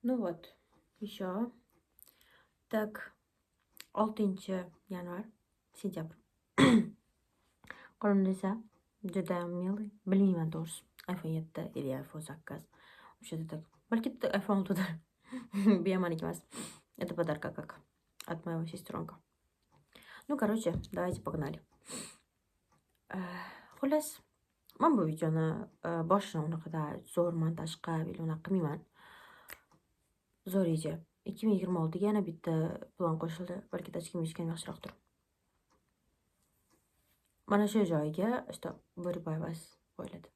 Ну вот, еще. Так, 6 yanvar, sentyabr. Qo'limda esa judayam милый. Bilmayman to'g'risi. iPhone 7 или iPhone 8. Вообще-то так. Balki iPhone 6dir. Bu ham maniki emas. Это подарка как от моего сестренка. Ну, короче, давайте погнали. Xullas, man bu videoni boshini unaqada zo'r montaj qilib или unaqa qilmayman. Zo'r reja. 2026 ga yana bitta plan qo'shildi. Balki очки mni yechgan yaxshiroqdir. Mana shu joyiga что Bo'riboyevas qo'yiladi.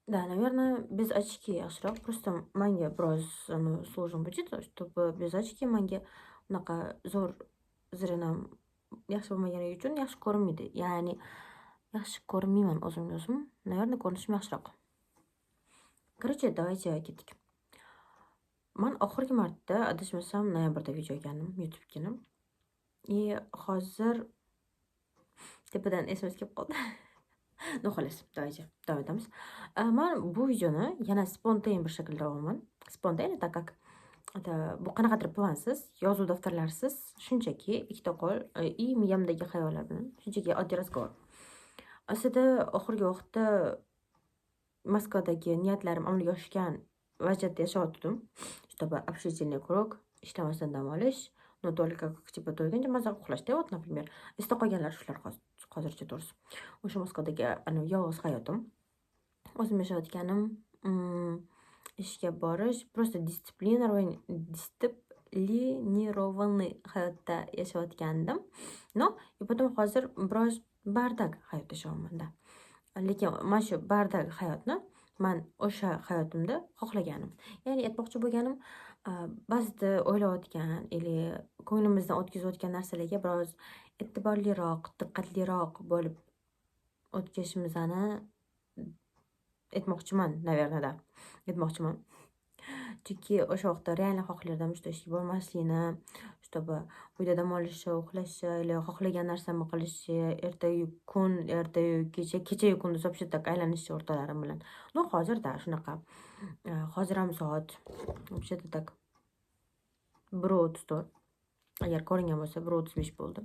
Да, наверное, без очки yaxshiroq. Просто manga biroz, ну, сложно будет, чтобы без очки manga unaqa zo'r зрение m yaxshi bo'lmaganligi uchun yaxshi ko'rinmaydi. Ya'ni yaxshi ko'rinmayman o'zimga o'zim. Наверное, ko'rinishim yaxshiroq. Короче, давайте ketdik. Man oxirgi marta, adashmasam, noyabrda video olgandim YouTube'gina. И hozir tepadan SMS kelib qoldi. Ну, xullas, давайте davom etamiz. Man bu videoni yana spontan bir shaklda olaman. Spontan, так как это bu qanaqadir plansiz, yozuv daftarlarsiz, shunchaki ikkita qo'l и miyamdagi xayollar bilan shunchaki oddiy разговор. Aslida oxirgi vaqtda Moskvadagi niyatlarim amalga oshgan vaziyatda yashayotgandim. Чтобы общительный круг, ishlamasdan dam olish, но только как типа to'yguncha maza qilib uxlashda, вот, например. Esda qolganlar shular hozircha, to'g'risi. O'sha Moskvadagi anavi yolg'iz hayotim. O'zim yashayotganim, ishga borish, просто дисциплинированный hayotda yashayotgandim. Но, и потом hozir biroz бардак hayotda yashayapman-da. Lekin mana shu бардак hayotni man o'sha hayotimda xohlaganim. Ya'ni aytmoqchi bo'lganim, ba'zida o'ylayotgan или ko'nglimizdan o'tkazayotgan narsalarga biroz e'tiborliroq, diqqatliroq bo'lib o'tkazishimizni aytmoqchiman, наверное, да. Aytmoqchiman. Chunki o'sha vaqtda реально xohlardim, что ishga bormaslikni, чтобы uyda dam olishi, uxlashi или xohlagan narsamni qilishi, ertayu kun, ertayu kecha, kechayu kunduz вообще так aylanishi o'rtoqlarim bilan. Ну, hozir да, shunaqa. Hozir ham soat вообще-то так 1:34. Agar ko'ringan bo'lsa, 1:35 bo'ldi.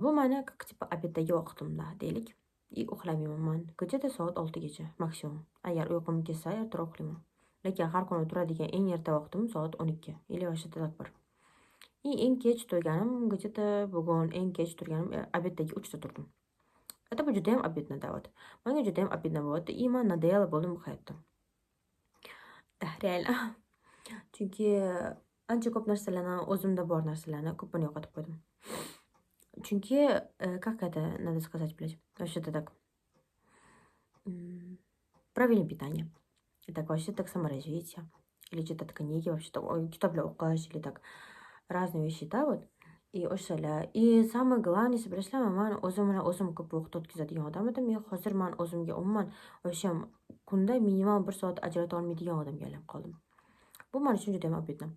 Bu mani как типа обед dagi vaqtimda deylik. И uxlamayman man. Где-то soat 6 gacha maksimum. Agar uyqum kelsa, ertaroq uxlayman. Lekin har kuni turadigan eng erta vaqtim soat 12 или вообще-то так 1. И eng kech turganim где-то bugun eng kech turganim обед dagi 3 da turdim. Это bu judayam обидно, да, вот. Manga judayam обидно bo'lyapti. И man надоело bo'ldim bu hayotda. Да, реально. Chunki ancha ko'p narsalarni, o'zimda bor narsalarni ko'pini yo'qotib qo'ydim. Chunki, как это надо сказать, блядь, вообще-то так. Правильное питание. Это вообще так саморазвитие. Или читать книги, вообще-то, ой, kitoblar o'qish или так разные вещи, да, вот. И o'shalar. И самое главное, bilasizlarmi, man o'zim bilan o'zim ko'p vaqt o'tkazadigan odam edim. И hozir man o'zimga umuman o'sha kunda minimal 1 soat ajrata olmaydigan odamga aylanib qoldim. Bu man uchun judayam обидно.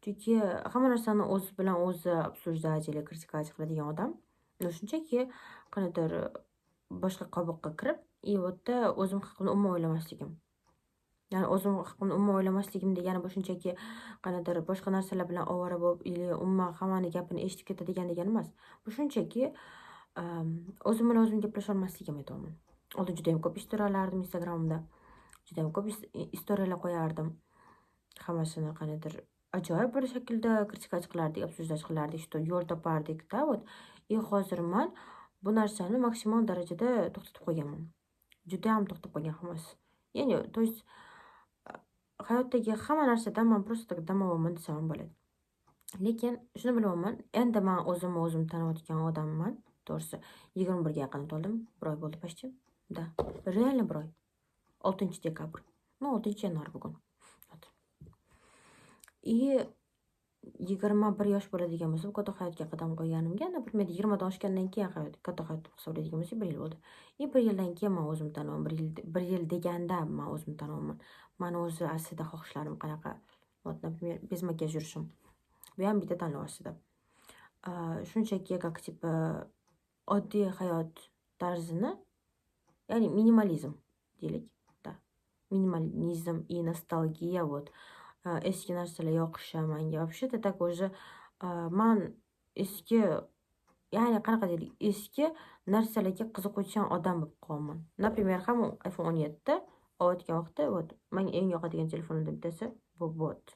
Chunki hamma narsani o'zi bilan o'zi обсуждать или критиковать qiladigan odam. Ну, shunchaki qanaqadir boshqa qobiqqa kirib, и u yerda o'zim haqimda umuman o'ylamasligim. Ya'ni o'zim haqimda umuman o'ylamasligim degani bu shunchaki qanaqadir boshqa narsalar bilan ovora bo'lib или umuman hammani gapini eshitib ketadigan degani emas. Bu shunchaki o'zim bilan o'zim gaplasholmasligim aytyapman. Oldin judayam ko'p история lardim Instagramda. Judayam ko'p история lar qo'yardim. Hammasini qandaydir ajoyib bir shaklda критиковать qilardik, обсуждать qilardik, что yo'l topardik-da, вот. И hozir man bu narsani maksimal darajada to'xtatib qo'yganman. Judayam to'xtab qolgan hammasi. Ya'ni, то есть hayotdagi hamma narsadan man просто так dam olaman desam ham bo'ladi. Lekin shuni bilyapman, endi man o'zimni o'zim taniyotgan odamman. To'g'risi, 21 ga yaqin to'ldim. Bir oy bo'ldi почти. Да, реально bir oy. 6 dekabr. Ну, 6 yanvar bugun. Вот. И 21 yosh bo'ladigan bo'lsa, katta hayotga qadam qo'yganimga, например, 20 dan oshgandan keyin hayot, katta hayot deb hisoblaydigan bo'lsak, 1 yil bo'ldi. И 1 yildan keyin man o'zimni tanyapman. 1 yil, 1 yil deganda man o'zimni tanyapman. Mani o'zi aslida xohishlarim qanaqa. Вот, например, без макияж yurishim. Bu ham bitta tanlov aslida. Shunchaki как типа oddiy hayot tarzini Ya'ni minimalizm deylik, да. Minimalizm и nostalgiya, вот. Eski narsalar yoqishi manga. Вообще-то так уже man eski, ya'ni qanaqa deylik, eski narsalarga qiziquvchan odam bo'lib qolganman. Например, ham iPhone 17 olayotgan vaqtda, вот, menga eng yoqadigan telefonlardan bittasi bu, вот.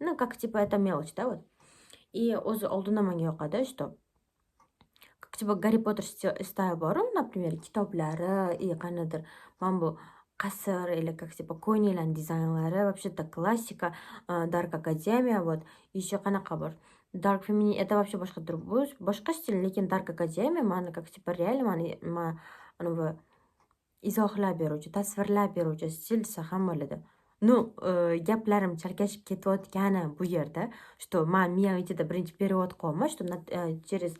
Ну, как типа это мелочь, да, вот. И o'zi oldindan menga yoqadi, что как типа Garri Potter style boru, например, kitoblari и qandaydir mana bu qasr или как типа ko'ylaklarni dizaynlari, вообще-то klassika, Dark Academia, вот. Еще qanaqa bor? Dark Feminine — это вообще boshqa tur, bu boshqa stil, lekin Dark Academia mani как типа реально mani anavi izohlab beruvchi, tasvirlab beruvchi stil desa ham bo'ladi. Ну, gaplarim chalkashib ketayotgani bu yerda, что man miyam ichida birinchi перевод qilyapman, что через,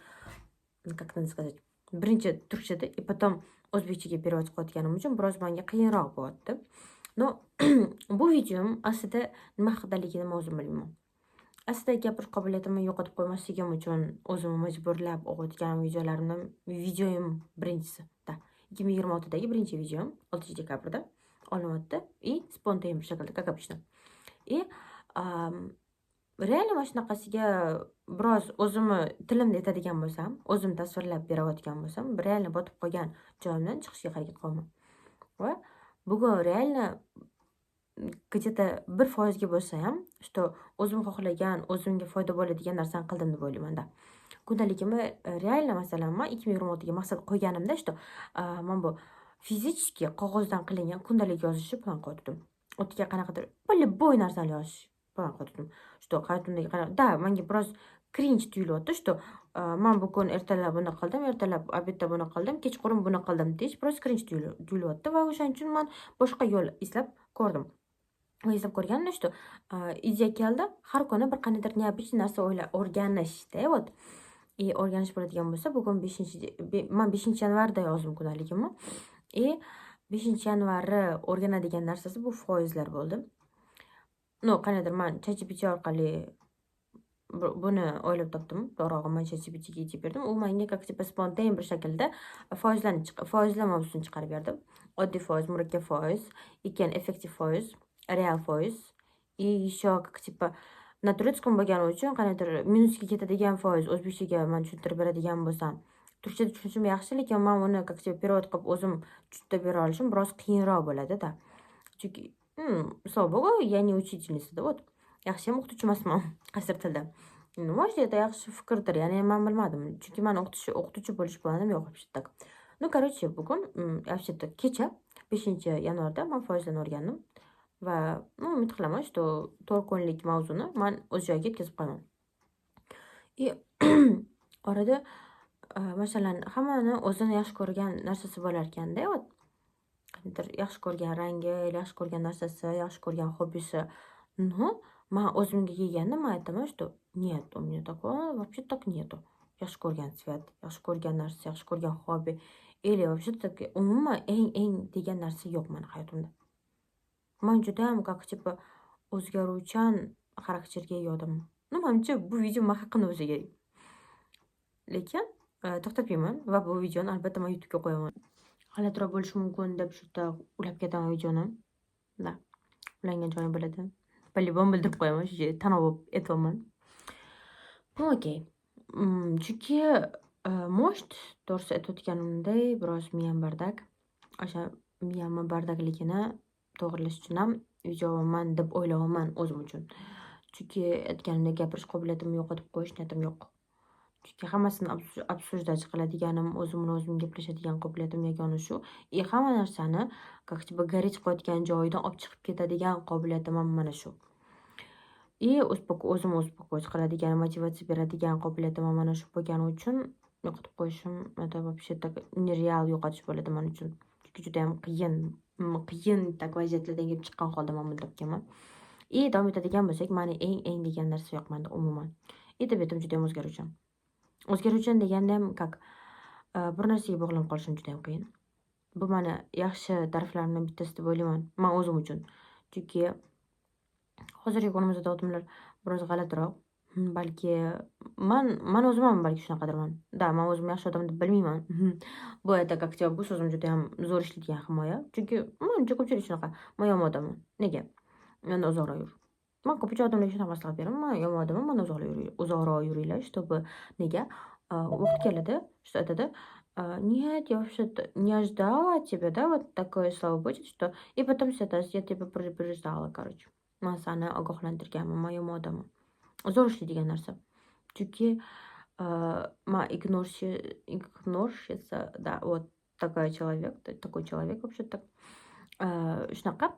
как надо сказать, birinchi turkchada и потом o'zbekchaga перевод qilayotganim uchun biroz menga qiyinroq bo'lyapti. Но bu videom aslida nima haqidaligini man o'zim bilmayman. Aslida gapirish qobiliyatimni yo'qotib qo'ymasligim uchun o'zimni majburlab o'qiyotgan videolarimdan videoyim birinchisi. Да. 2026dagi birinchi videom 6 dekabrda olinyapti и spontan shaklda, как обычно. И реально mana shunaqasiga biroz o'zimni tilimda aytadigan bo'lsam, o'zim tasvirlab berayotgan bo'lsam, реально botib qolgan joyimdan chiqishga harakat qilaman. Va bugun реально где-то 1%ga bo'lsa ham, что o'zim xohlagan, o'zimga foyda bo'ladigan narsani qildim deb o'ylayman-da. Kundaligimni реально, masalan, man 2026ga maqsad qo'yganimda, что mana bu физически qog'ozdan qilingan kundalik yozishni plan qilyotgandim. O'tiga qanaqadir любой narsani yozish plan qilyotgandim. Что hayotimdagi qanaqa, да, menga biroz cringe tuyulyapti, что man bugun ertalab buni qildim, ertalab, обед da buni qildim, kechqurun buni qildim deyish biroz cringe tuyulyapti va o'shaning uchun man boshqa yo'l izlab ko'rdim. Va izlab ko'rganimda, что ideya keldi, har kuni bir qandaydir необычный narsa o'rganishda, вот. И o'rganish bo'ladigan bo'lsa, bugun 5 man 5 yanvarda yozdim kundaligimni. И 5 yanvarni o'rganadigan narsasi bu foizlar bo'ldi. Ну, qandaydir man ChatGPT orqali buni o'ylab topdim. To'g'rirog'i, man ChatGPTga aytib berdim. U menga как типа spontan bir shaklda foizlarni, foizlar mavzusini chiqarib berdi. Oddiy foiz, murakkab foiz, keyin effektiv foiz, real foiz и еще как типа на турецком bo'lgani uchun qandaydir minusga ketadigan foiz o'zbekchaga man tushuntirib beradigan bo'lsam, turkchada tushunishim yaxshi, lekin man uni как типа перевод qilib o'zim tushuntirib bera olishim biroz qiyinroq bo'ladi-da. Chunki, слава богу, я не учительница, да, вот. Yaxshiyam o'qituvchi emasman qaysidir tilda. Ну, может, это yaxshi fikrdir, ya'ni man bilmadim. Chunki mani o'qituvchi bo'lish planim yo'q вообще так. Ну, короче, bugun, вообще-то kecha 5 yanvarda man foizlarni o'rgandim va, ну, umid qilaman, что 4 kunlik mavzuni man o'z joyiga yetkazib qo'yaman. И orada, masalan, hammani o'zini yaxshi ko'rgan narsasi bo'larkanda, вот. Qandaydir yaxshi ko'rgan rangi, yaxshi ko'rgan narsasi, yaxshi ko'rgan hobbisi. Но man o'zimga kelganda man aytaman, что нет, у меня такого вообще так нету. Yaxshi ko'rgan цвет, yaxshi ko'rgan narsa, yaxshi ko'rgan hobbi или вообще так umuman eng eng degan narsa yo'q mani hayotimda. Man judayam как типа o'zgaruvchan xarakterga ega odamman. Ну, manimcha, bu video man haqimda bo'lsa kerak. Lekin to'xtatmayman va bu videoni albatta man YouTube'ga qo'yaman. G'alatiroq bo'lishi mumkin deb shu yerda ulab ketaman videoni. Да. Ulangan joyim bo'ladi. По-любому bildirib qo'yaman, shu yerda tanov aytyapman. Ну, okey. Chunki может, to'g'risi aytayotganimday biroz miyam бардак. O'sha miyamni бардак ligini to'g'irlash uchun ham video olaman deb o'ylayapman o'zim uchun. Chunki aytganimdek, gapirish qobiliyatimni yo'qotib qo'yish niyatim yo'q. Chunki hammasini обсуждать qiladiganim, o'zim bilan o'zim gaplashadigan qobiliyatim yagona shu. И hamma narsani как типа гореть qilayotgan joyidan olib chiqib ketadigan qobiliyatim ham mana shu. И o'zimni успокоить qiladigan, motivatsiya beradigan qobiliyatim ham mana shu bo'lgani uchun yo'qotib qo'yishim это вообще так нереал yo'qotish bo'ladi man uchun. Chunki judayam qiyin, qiyin так vaziyatlardan kelib chiqqan holda man buni topganman. И davom etadigan bo'lsak, mani eng eng degan narsa yo'q menda umuman. И tabiatim judayam o'zgaruvchan. O'zgaruvchan deganda ham как bir narsaga bog'lanib qolishim judayam qiyin. Bu mani yaxshi taraflarimdan bittasi deb o'ylayman man o'zim uchun. Chunki hozirgi kunimizda odamlar biroz g'alatiroq. Balki man o'zim ham balki shunaqadirman. Да, man o'zimni yaxshi odam deb bilmayman. Bu это как типа bu so'zim judayam zo'r ishlaydigan himoya. Chunki manimcha, ko'pchilik shunaqa. Man yomon odamman. Nega? Mendan uzoqroq yur. Man ko'pincha odamlarga shunaqa maslahat beraman. Man yomon odamman, mendan uzoqroq yuringlar, чтобы nega? Vaqt keladi, что aytadi: "Нет, я вообще-то не ожидала от тебя, да, вот такое слово будет, что". И потом siz aytasiz: "Я тебя предупреждала, короче. Man seni ogohlantirganman, man yomon odamman." Zo'r ishlaydigan narsa. Chunki man игнорщица, да, вот такая человек, такой человек вообще-то. Shunaqa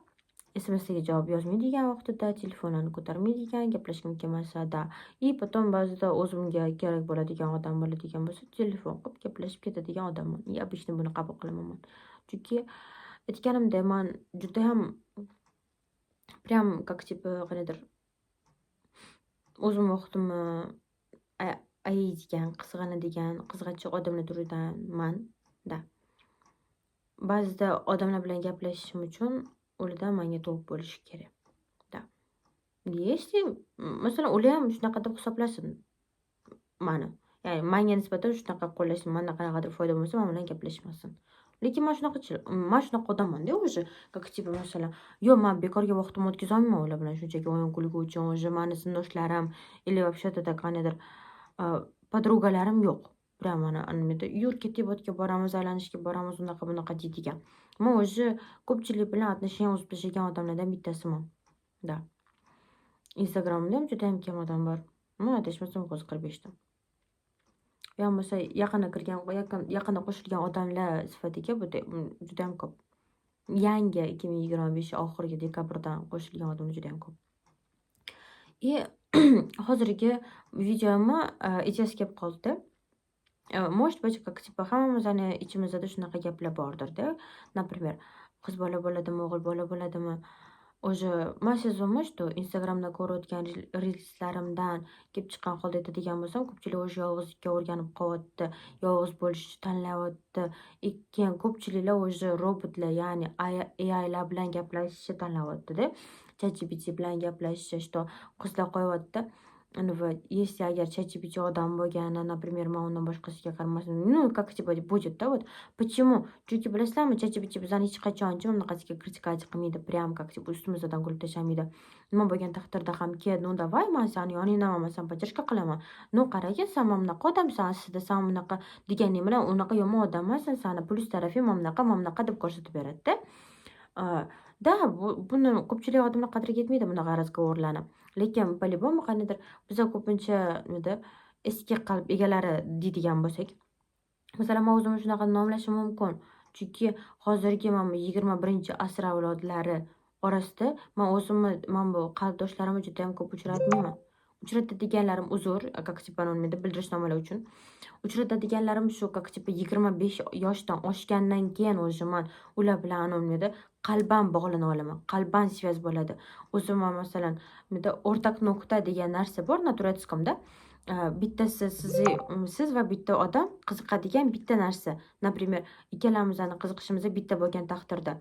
SMSga javob yozmaydigan vaqtida, telefonini ko'tarmaydigan, gaplashgim kelmasa, да. И потом ba'zida o'zimga kerak bo'ladigan odam bo'ladigan bo'lsa, telefon qilib gaplashib ketadigan odamman. И обычно buni qabul qilaman man. Chunki aytganimdek, man judayam прям как типа qandaydir o'zim vaqtimni ayaydigan, qizg'anadigan, qizg'anchiq odamlar turidanman, да. Ba'zida odamlar bilan gaplashishim uchun ulardan menga to'g'ri bo'lishi kerak. Да. Если, masalan, ular ham shunaqa deb hisoblasin mani. Ya'ni manga nisbatan shunaqa qo'llashsin, mandan qanaqadir foyda bo'lmasa, man bilan gaplashmasin. Lekin man shunaqa odammanda уже, как типа, masalan, yo'q, man bekorga vaqtimni o'tkazolmayman ular bilan shunchaki o'yin kulgi uchun. Уже mani sinfdoshlarim или вообще-то qandaydir подруга larim yo'q. Прям mana nimada yur, ketdik, bu yerga boramiz, aylanishga boramiz, unaqa bunaqa deydigan. Man уже ko'pchilik bilan отношения uzib tashlagan odamlardan bittasiman. Да. Instagramda ham judayam kam odam bor. Man adashmasam, hozir 45 ta. Yo bo'lmasa yaqinda kirgan, yaqinda qo'shilgan odamlar sifatiga bu judayam ko'p. Yangi 2025 oxirgi dekabrdan qo'shilgan odamlar judayam ko'p. И hozirgi videomni ideyasi kelib qoldi. Может быть, как типа hammamizni ichimizda shunaqa gaplar bordir-da. Например, qiz bola bo'ladimi, o'g'il bola bo'ladimi? Уже man sezyapman, что Instagramda ko'rayotgan reelslarimdan kelib chiqqan holda aytadigan bo'lsam, ko'pchilik уже yolg'izlikka o'rganib qolyapti, yolg'iz bo'lishni tanlayapti. И keyin ko'pchiliklar уже robotlar, ya'ni AIlar bilan gaplashishni tanlayapti-da. ChatGPT bilan gaplashishni, что qizlar qo'yyapti. Вот, если agar ChatGPT odam bo'lgani, например, man undan boshqasiga qaramasdim. Ну, как типа будет, да, вот. Почему? Chunki bilasizlarmi, ChatGPT bizani hech qachon bunaqasiga критиковать qilmaydi, прям как типа ustimizdan kulib tashlamaydi. Nima bo'lgan taqdirda ham kel, ну давай, man sani yoningdaman, man sani поддержка qilaman. Ну qaragin, san mana bunaqa odamsan, aslida san bunaqa deganing bilan unaqa yomon odam emassan, sani plyus tarafing mana bunaqa, mana bunaqa deb ko'rsatib beradida. Да, buni ko'pchilik odamlar qadriga yetmaydi, bunaqa разговор larni. Lekin по-любому qandaydir biza ko'pincha nimada eski qalb egalari deydigan bo'lsak, masalan, man o'zimni shunaqa nomlashim mumkin. Chunki hozirgi mana bu 21-asr avlodlari orasida man o'zimni mana bu qalbdoshlarimni judayam ko'p uchratmayman. Uchratadiganlarim, uzr, как типа nimada bildirishnomalar uchun. Uchratadiganlarim shu как типа 25 yoshdan oshgandan keyin уже man ular bilan nimada qalban bog'lana olaman. Qalban связь bo'ladi. O'zim ham, masalan, nimada o'rtak nuqta degan narsa bor на турецком da. Bittasi sizni, siz va bitta odam qiziqadigan bitta narsa. Например, ikkalamizni qiziqishimiz bitta bo'lgan taqdirda.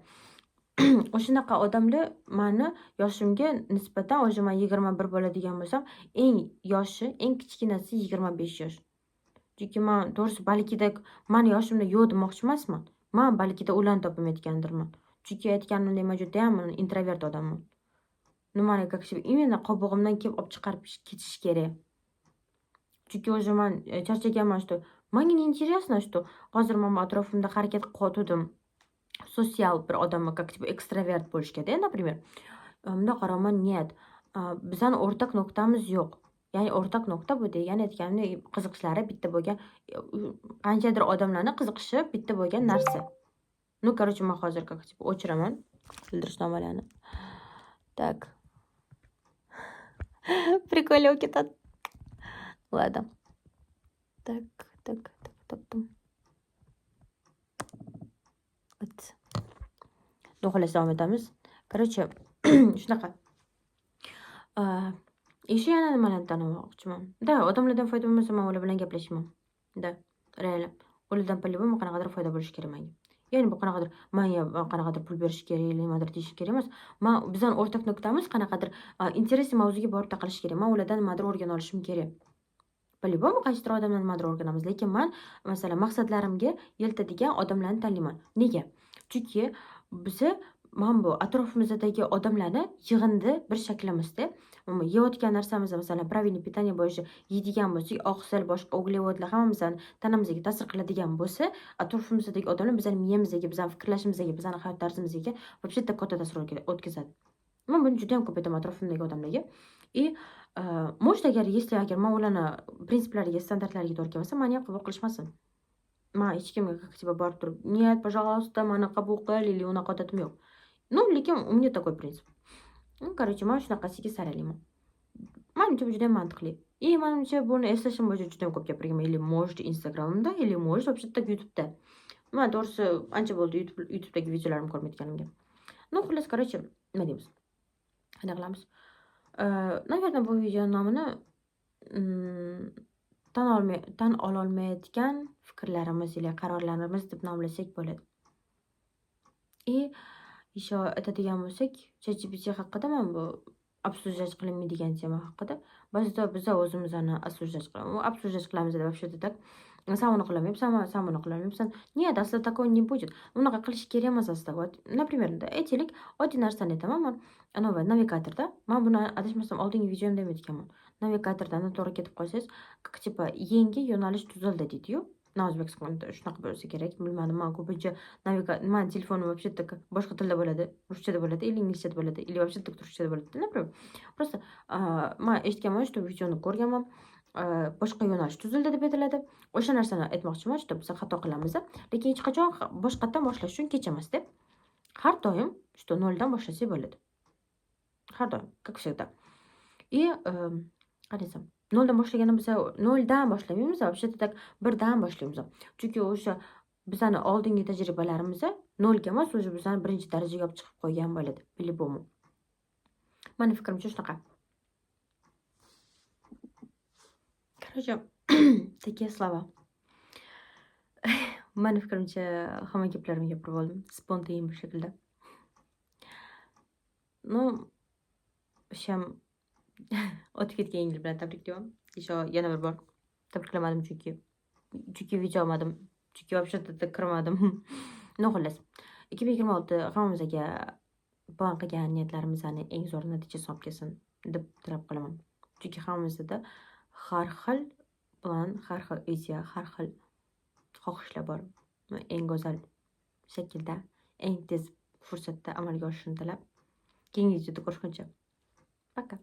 O'shanaqa odamlar mani yoshimga nisbatan, уже man 21 bo'ladigan bo'lsam, eng yoshi, eng kichkinasi 25 yosh. Chunki man to'g'risi balkida mani yoshimda yo'q demoqchi emasman. Man balkida ularni topolmayotgandirman. Chunki aytganimdek, man judayam introvert odamman. Nimani как именно qobig'imdan kelib olib chiqarib ketish kerak. Chunki уже man charchaganman, что manga неинтересно, что hozir man bu atrofimda harakat qilayotgandim. Sotsial bir odamman, как типа ekstravert bo'lishga-da, например. Bundoq qarayman, нет. Bizani o'rtak nuqtamiz yo'q. Ya'ni o'rtak nuqta bu degani, aytganimdek, qiziqishlari bitta bo'lgan, qanchadir odamlarni qiziqishi bitta bo'lgan narsa. Ну, короче, man hozir как типа o'chiraman bildirishnomalarni. Так. Прикольно ketadi. Ладно. Так, так, так, topdim. Вот. Ну, xullas, davom etamiz. Короче, shunaqa. Еще yana nimalarni tanimoqchiman. Да, odamlardan foyda bo'lmasa, man ular bilan gaplashmayman. Да, реально. Ulardan по-любому qanaqadir foyda bo'lishi kerak menga. Ya'ni bu qanaqadir manga qanaqadir pul berish kerak или nimadir deyish kerak emas. Man bizani o'rtak nuqtamiz qanaqadir интересный mavzuga borib taqalishi kerak. Man ulardan nimadir o'rgana olishim kerak. По-любому qaysidir odamdan nimadir o'rganamiz, lekin man, masalan, maqsadlarimga eltadigan odamlarni tanlayman. Nega? Chunki biza mana bu atrofimizdagi odamlarni yig'indi bir shaklimizda. Yeyotgan narsamiz, masalan, правильный питание bo'yicha yeydigan bo'lsak, oqsil, boshqa uglevodlar hammamizni tanamizga ta'sir qiladigan bo'lsa, atrofimizdagi odamlar bizani miyamizga, bizani fikrlashimizga, bizani hayot tarzimizga вообще katta ta'sir o'tkazadi. Man buni judayam ko'p aytaman atrofimdagi odamlarga. И может, agar, если agar man ularni prinsiplariga, standartlariga to'g'ri kelmasa, mani ham qabul qilishmasin. Man hech kimga, как типа, borib turib: "Нет, пожалуйста, mani qabul qil" или unaqa odatim yo'q. Ну, lekin у меня такой принцип. Ну, короче, man shunaqasiga saralayman. Manimcha, bu judayam mantiqli. И manimcha, buni eslashim bo'yicha judayam ko'p gapirganman. Или, может, Instagramimda, или, может, вообще так YouTube'da. Man to'g'risi ancha bo'ldi YouTube'dagi videolarimni ko'rmayotganimga. Ну, xullas, короче, nima deymiz? Qanday qilamiz? Наверное, bu videoni nomini tan ololmayotgan fikrlarimiz или qarorlarimiz deb nomlasak bo'ladi. И еще aytadigan bo'lsak, ChatGPT haqida, mana bu обсуждать qilinmaydigan tema haqida. Ba'zida biza o'zimizni обсуждать qilamiz вообще-то так. San uni qilolmayapsan, san buni qilolmayapsan. Нет, aslida такого не будет. Unaqa qilish kerak emas aslida. Вот, например, aytaylik, oddiy narsani aytaman man. Anavi navigatorda, man buni, adashmasam, oldingi videomda ham aytganman. Navigatorda noto'g'ri ketib qolsangiz, как типа, yangi yo'nalish tuzildi deydi-yu. На o'zbekistonda shunaqa bo'lsa kerak, bilmadim. Man ko'pincha mani telefonim вообще boshqa tilda bo'ladi, ruschada bo'ladi или inglizchada bo'ladi, или вообще turkchada bo'ladi, например. Просто man eshitganman, что videoni ko'rganman. Boshqa yo'nalish tuzildi deb aytiladi. O'sha narsani aytmoqchiman, что biz xato qilamiz, lekin hech qachon boshqatdan boshlash uchun kech emas deb. Har doim, что noldan boshlasak bo'ladi. Har doim, как всегда. И qanday desam, noldan boshlaganda biz noldan boshlamaymiz, вообще-то так birdan boshlaymiz. Chunki o'sha bizani oldingi tajribalarimiz nolga emas, уже bizani birinchi darajaga olib chiqib qo'ygan bo'ladi, по-любому. Mani fikrimcha, shunaqa. Короче, такие слова. Mani fikrimcha, hamma gaplarimni gapirib oldim. Spontan bir shaklda. Ну, o'sham o'tib ketgan yil bilan tabriklayman. Еще yana bir bor tabriklamadim, chunki video olmadim. Chunki вообще-то kirmadim. Ну, xullas, 2026 hammamizga plan qilgan niyatlarimizni eng zo'r natijasini olib kelsin deb tilab qolaman. Chunki hammamizda har xil plan, har xil ideya, har xil xohishlar bor. Eng go'zal shaklda, eng tez fursatda amalga oshishini tilab, keyingi videoda ko'rishguncha. Пока.